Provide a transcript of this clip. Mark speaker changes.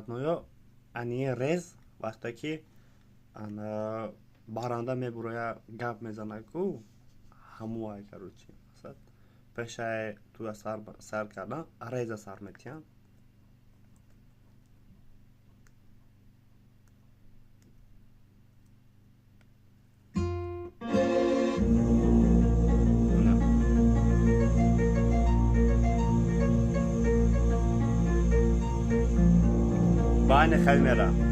Speaker 1: Родноё, ани рез вақте ки ана баранда мебуроя, гап мезана ку, ҳамуай, короче, мақсад, пешаи туя сар кардан реза сар метиҳанд. Байни хел мера.